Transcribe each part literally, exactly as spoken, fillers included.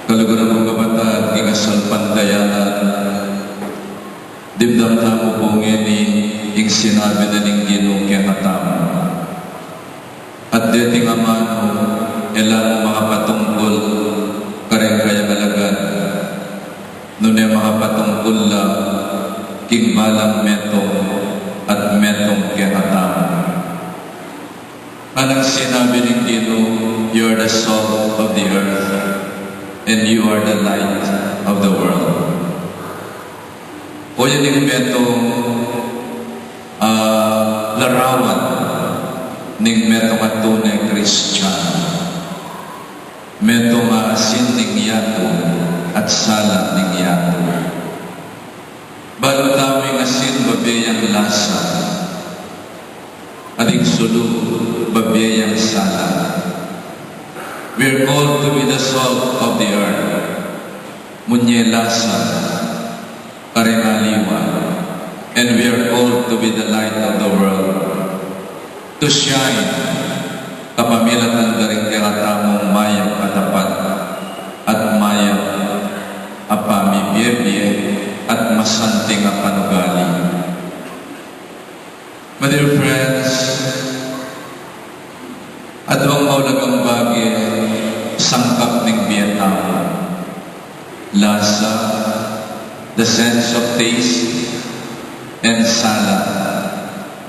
Kaluguran kung kapatad, king kasalpantayanan, dimdam tamu pu ngeni ing sinabi na ning Ginu kekatamu. At deting amanu, e la mu makapatungkul karing kayang alagad, nune makapatungkul la king balang metung at metung kekatamu. Anang sinabi ning Ginu, "You are the salt of the earth, and you are the light of the world." O yan ing metung, ah, larawan ning metung a tune Kristiyan. Metung a asin ning yatu at sala ning yatu. Balu tamu ing asin, babie yang lasa. At ing sulu, babie yang sala. We're called to be the salt of the earth. Munye lasa karing aliwa. And we are called to be the light of the world. To shine kapamilatan da ring kekatamung mayap a tapat at mayap a pamibie-bie at masanting a panugali. My dear friends, aduang maulagang bage sangkap ning bie tamu. Lasa, the sense of taste, and sala,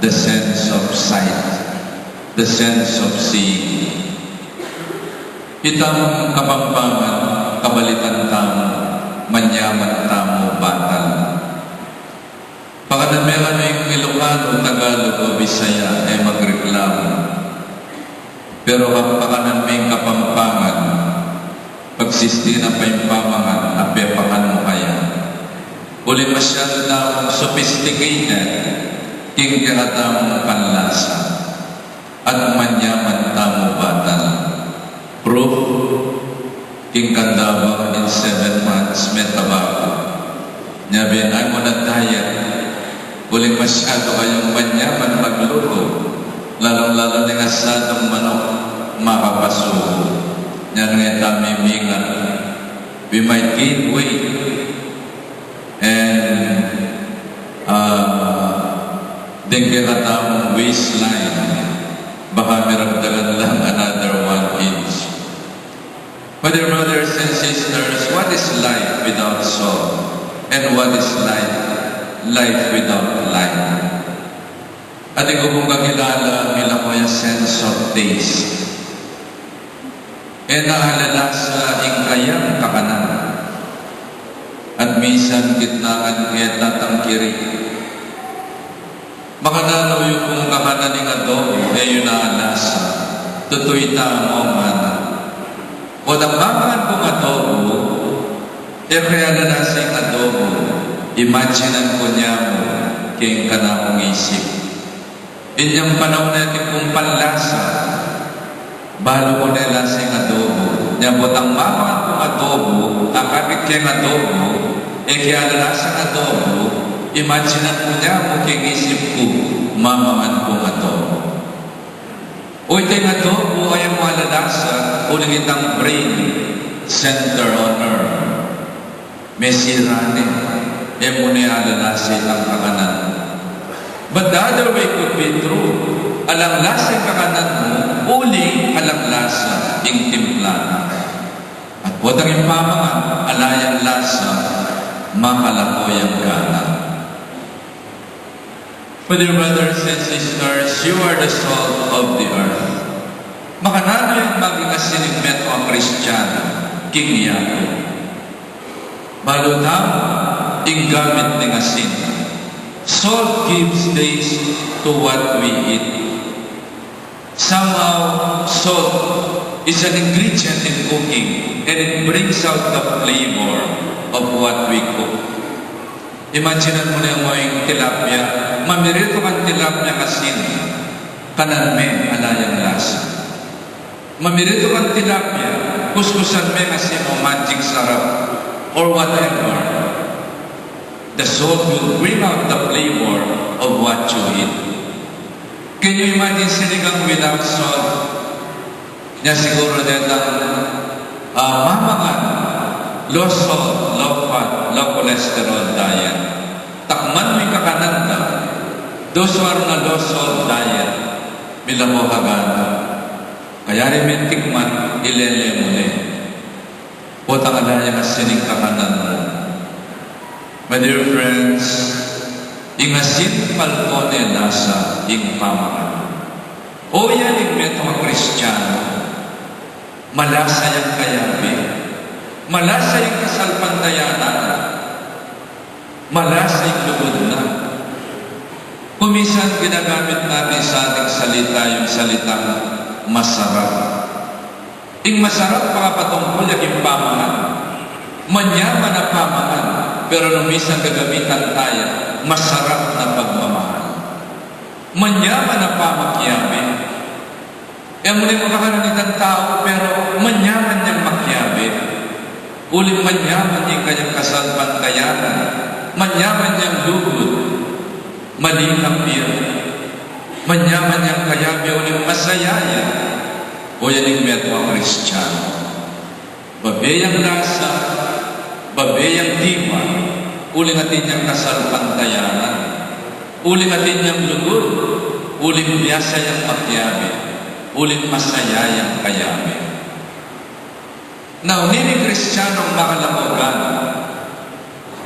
the sense of sight, the sense of seeing. Itamung Kapampangan, kabalitan tamu, manyaman tamu batal. Pakanan me kanu ing Ilocano, Tagalog o Bisaya, e magreklamu. Pero pakanan me ing Kapampangan, pagsisti na pa ing pamangan, apepakan mu kaya. Uling masyadu tamung sophisticated king kekatamung panlasa. At manyaman tamu batal. Proof, king Candaba in seven months me tabaku. Nya bie, I'm on a diet. Uling masyadu kayung manyaman magluto. Lalung-lalu ning asadung manok, makapasuku. Nya nung e tamu mimingat, we might gain weight. And, ah, deng kekatamung waistline, baka miragdagan lang another one inch. My dear brothers and sisters, what is life without salt? And what is life, life without light? Atin ku pung kakilala, mila ko ya sense of taste. E na alalasa ing kayang kakanan. At minsan kitnangan ke tatangkiri. Makananu yu pung kakanan ing adobo, e yu na alasa. Tutu ita, amu ngana. Potang mamangan kung adobo, e ke alalasa ing adobo, imaginan ku ne mu king kanakung isip. Inyang panaun a atin kung panlasa, balu ku ne lasa ing adobo. Nya potang mamangan kung adobo, akakit keng adobo, e ke alalasang adobo, imaginan ku ne mu king isip ku, mamangan kung adobo. O itang adobo, e mu alalasa, uling itang brain center o nerve, mesira ne, e mu ne alalasa itang kakanan. But the other way could be true. Alang lasa ing kakanan mu, uling alang lasa ing timpla na. At potang ing pamangan, ala yang lasa, makalako yang gana. My dear brothers and sisters, you are the salt of the earth. Makananu yang maging asin ing metung a Kristiyan king yatu? Balu tamu ing gamit ning asin. Salt gives taste to what we eat. Somehow, salt is an ingredient in cooking, and it brings out the flavor of what we cook. Imaginan mu ne mu ing tilapia, mamiritu kang tilapia asin, kanan me, ala yang lasa. Mamiritu kang tilapia, kuskusan me asin o Magic Sarap, or whatever. The salt will bring out the flavor of what you eat. Can you imagine sinigang without salt? Nya siguru detang, ah, mamangan Low salt, low fat, low cholesterol diet. Takman me ing kakanan da. Those who are on a low salt diet, milako ka gana. Kaya rin me tikman, ilele mu ne. Potang ala yang asin ing kakanan mu. My dear friends, ing asin palto ne lasa ing pamangan. O yan ing metung a Kristiano, malasa yang kayabe, malasa yang kasalpantayanan, malasa ing lugud na. Kuminsan ginagamit natin sa ating salita yung salitang masarap. Ing masarap, makapatungkol ya king pamangan. Manyaman a pamangan, pero nung minsan gagamitan taya, masarap na pagmamahal. Manyaman a pamakiabe. E mu ne makakaranitan tau, pero manyaman yang makiabe. Uling manyaman ing kayang kasalpantayanan, manyaman yang lugud, malikap ya. Manyaman yang kayabe uling masaya ya. O yan ing metung a Kristiano. Babe yang lasa, babe yang tiwa, uling atin yang kasalpantayanan, uling atin yang lugud, uling biasa yang makiabe, uling masaya yang kayabe. Na, ninu ing Kristianong makalako gana?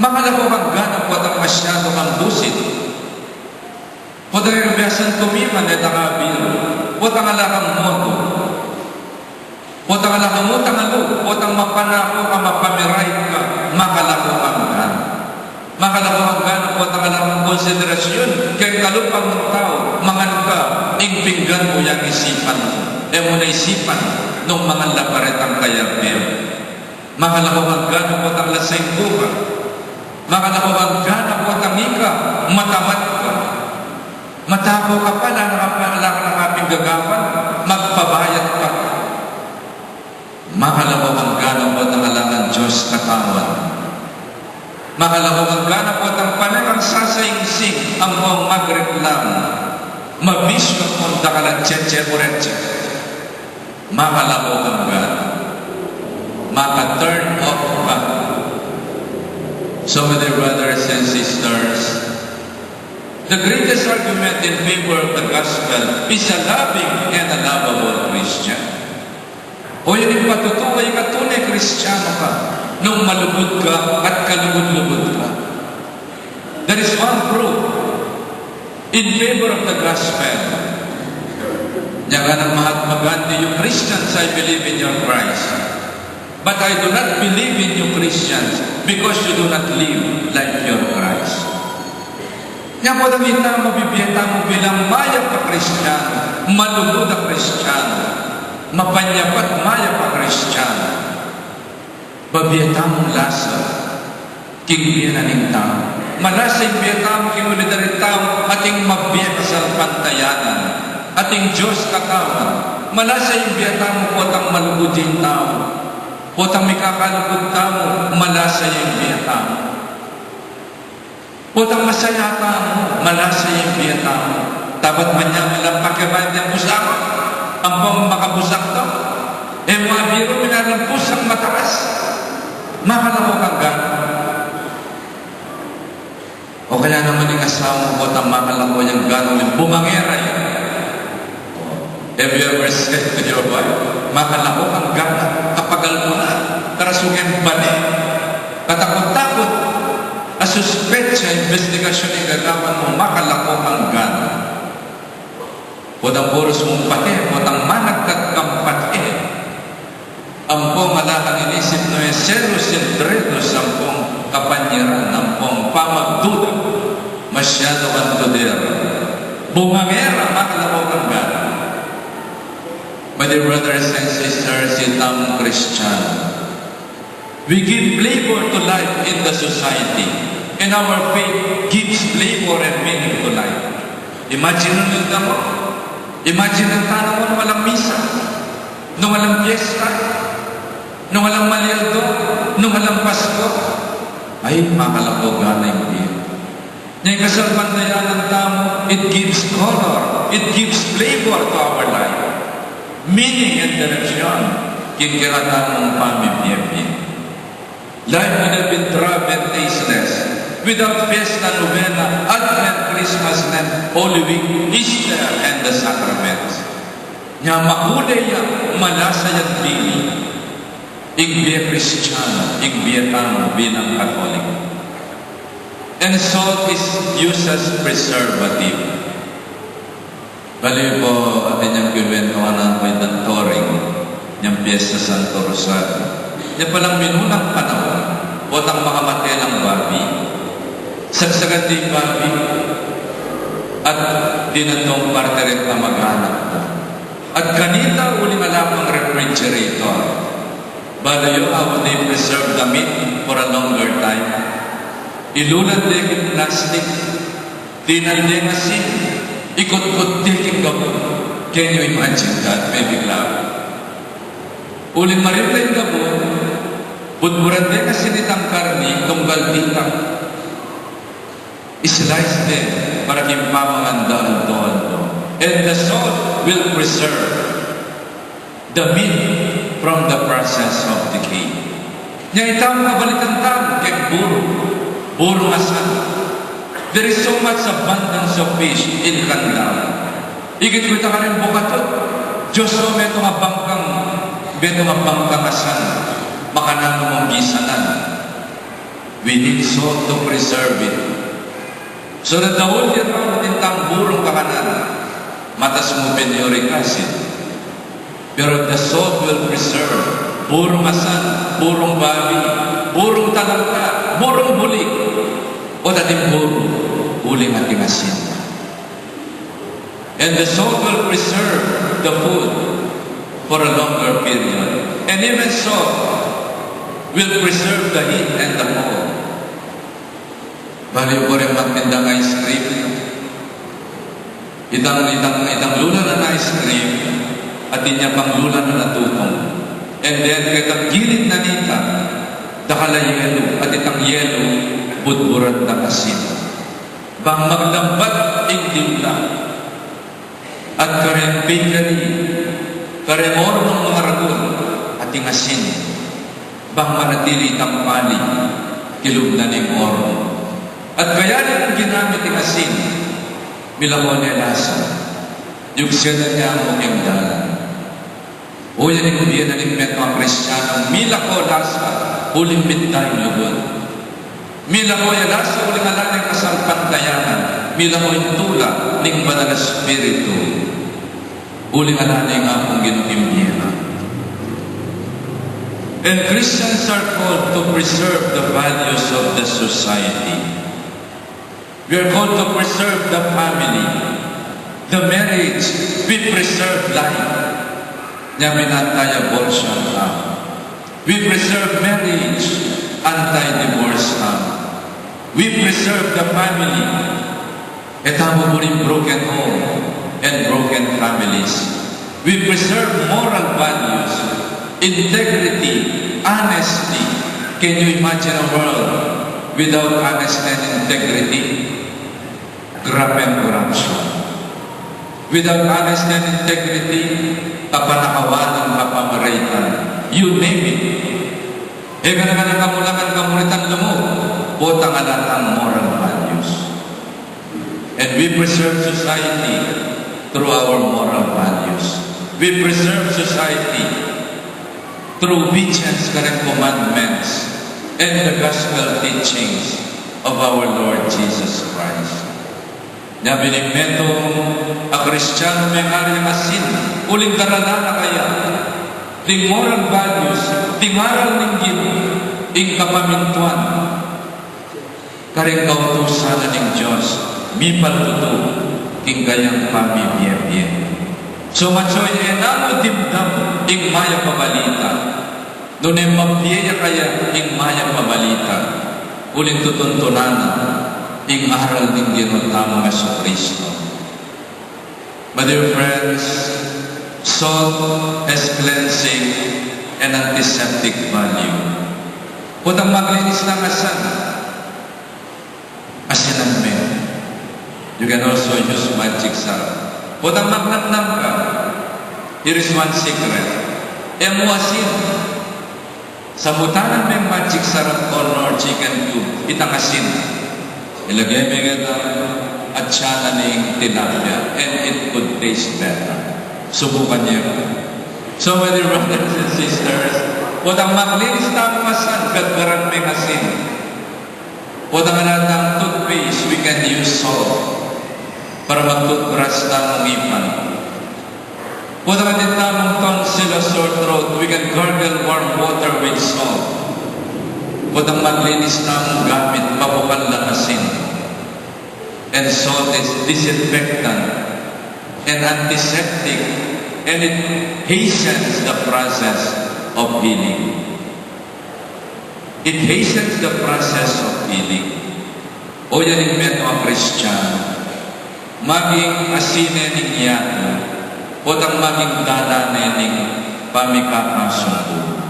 Makalako kang gana potang masyadu kang busit. Potang ikabiasan tumiman e ta kabiru. Potang ala kang moto. Potang ala kang utang a lub. Potang mapanako ka, mapamirait ka. Makalako kang gana. Makalako kang gana potang ala kang konsiderasyun keng kalupa mung tau, mangan ka, ing pinggan mu yang isipan mu. E mu na isipan nung mangan la pa retang kayabe. Makalako kang gana potang lasing ka. Makalako kang gana potang ika, matamad ka. Matako ka pa, ala ka na kapinggagapan, magpabayat ka. Makalako kang gana potang ala kang Dios katawan. Makalako kang gana potang pane kang sasaingsing ampong magreklamo. Mabisyu ampong dakal a tsetseburetse. Makalako kang gana. Maka-turn off ka. So, my dear brothers and sisters, the greatest argument in favor of the gospel is a loving and a lovable Christian. O yan ing patutu a ika tune Kristiano ka, nung malugud ka at kalugud-lugud ka. There is one proof in favor of the gospel. Nya ngana nang Mahatma Gandhi, "You Christians, I believe in your Christ. But I do not believe in you Christians because you do not live like your Christ." Nya potang ita, mabibie tamu bilang mayap a Kristiano, malugud a Kristiano, mapanyapat mayap a Kristiano. Babie tamung lasa king bie na ning tau. Malasa ing bie tamu king uli da ring tau ating mabie kasalpantayanan, ating Dios katawan. Malasa ing bie tamu potang malugud ing tau. Potang mikakalugud tamu, malasa ing bie tamu. Potang masaya tamu, malasa ing bie tamu. Dapat manyaman lang pakiabe yang pusang ampong makabusak to. E mu abiru, minalang pusang mataas. Makalako kang gana. O kaya naman ing asawa mu potang makalako yang gana, bumangera ya. Have you ever said to your wife, "Makalako kang gana, kapagal mu na, karasuken bane, katakut-takut, a suspetsa, imbestigasyun ing gagawan mu, makalako kang gana"? Potang boros mung pate, potang managkat kang pate. Ampong ala kang inisip no e selos, intrigus, ampong kapanyaran, ampong pamagduda, masyadu kang tuder. Bumangera, makalako kang gana. My dear brothers and sisters, itamung Kristiano, we give flavor to life in the society, and our faith gives flavor and meaning to life. Imagine nung ita mu, imagine nung tana mu nung alang misa, nung alang fiesta, nung alang Malialdo, nung alang Pasko. Ay, makalako gana ing bie. Nya ing kasalpantayanan tamu, it gives color, it gives flavor to our life. Meaning and direction king kekatamung pamibie-bie. They would have been travel tasteless, without fiesta, novena, Advent, Christmas, Lent, Holy Week, Easter, and the sacraments. Nya makule ya, malasa yang bili ing bie Kristiano, ing bie tamu bilang Katoliko. And salt is used as preservative. Bali pu, atin yang kinuwentuhan ku itang Toreng, yang Piesta Santo Rosario. Nya palang minunang panaun, potang makamate lang babi, saksakan de ing babi, at dinan dong parte reng kamag-anak da. At kanita, uling ala pang refrigerator, balu yu how would they preserve the meat for a longer time? Ilulan de king plastic, dinan deng asin, ikutkut de king gabut. Can you imagine that? Maybe glad. Uling marimla ing gabut, budburan deng asin itang karni, tunggal ditang slice de para king pamangan da aldo-aldo. And the salt will preserve the meat from the process of decay. Nya ita, kabalikan tamu keng burung, burung asan. There is so much abundance of fish in Candao. Ikit ku ita kareng bukatut, Dios ku, metung a bangkang, metung a bangkang asan, makanan mung gisanan. We need salt to preserve it. So that the whole year round, atin tang burung kakanan, matas mu pin uric acid. Pero the salt will preserve burung asan, burung babi, burung talangka, burung bulig, o atin burung, uling atin asin. And the salt will preserve the food for a longer period. And even salt will preserve the heat and the cold. Bali yu pu reng magtindang ice cream. Itang, itang, itang lula nang ice cream, atin ya pang lula nang tutung. And then, ketang gilid na nita, dakal a yelu, at itang yelu, budburan dang asin. Bang maglambat ing timpla. At kareng bakery, kareng ornung maragul, atin asin. Bang manatili itang pali kilub na ning ornung. At kaya ning ginamit ing asin, milako ne lasa. Yugsenan ya mu keng dalan. O, yan ing bie na ning metung a Kristiano, milako lasa, uling mitda ing lugud. Milako ya lasa, uling ala neng kasalpantayanan, milako ing tula ning Banal a Espiritu, uling ala neng Apung Ginu king bie na. And Christians are called to preserve the values of the society. We are called to preserve the family, the marriage. We preserve life. Nya minanta ya abortion, ha. We preserve marriage, anti-divorce, ha. We preserve the family. E tamu buring broken home and broken families. We preserve moral values, integrity, honesty. Can you imagine a world without honesty and integrity? Grabe ing corruption. Without honesty and integrity, kapanakawan, kapamarayan, you name it. E ka na, ka na kamulakan, kamuritan, lomuk, potang ala tang moral values. And we preserve society through our moral values. We preserve society through obedience kareng commandments and the gospel teachings of our Lord Jesus Christ. Nya bining metung a Kristiano, mengaral yang asin, uling daralan na kaya ding moral values, ding aral ning Ginu, ing kapamintuan kareng kautusan na ning Dios, mipaltutu king kayang pamibie-bie. So, machoy, e na mu dimdam ing mayap a balita. Nune mabie ya kaya ing mayap a balita, uling tutuntunan na ing aral ning Ginu tamung Jesucristo. My dear friends, salt has cleansing and antiseptic value. Potang maglinis nang asan, asinan me. You can also use magic sarap. Potang magnamnam ka, here is one secret. E mu asin, Samutan na meng magic sarap o nor chicken cube, itang asin. Ilage me keta, at siya na ning tilapia, and it could taste better. Subukan ye. So, my dear brothers and sisters, potang maglinis tamung asan, gatgaran meng asin. Potang atin tang toothpaste, we can use salt para mag-toothbrush tamung ipan. Potang atin tamung tonsil o sore throat, we can gargle warm water with salt. Potang maglinis tamung gamit, mapukan lang asin. And salt is disinfectant and antiseptic, and it hastens the process of healing. It hastens the process of healing. O yan ing metung a Kristiano, maging asin ne ning yatu, potang maging dalan ne ning pamikakasumbul.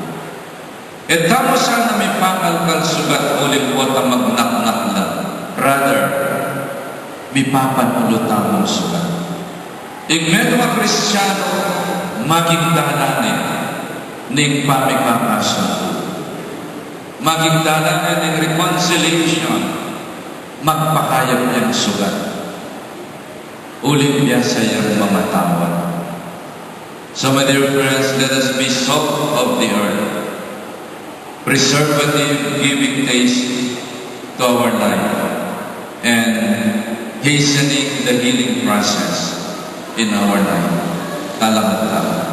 E tamu sana mipakalkal sugat uling potang magnaknak la. Rather, mipapanulu tamung sugat. Ing metung a Kristiano, maging dalan ne ning pamikakasumbul. Maging dalan ne ning reconciliation, magpakayap yang sugat. Uling biasa yang mamatawad. So, my dear friends, let us be salt of the earth, preservative, giving taste to our life, and hastening the healing process in our life. Talang at talang.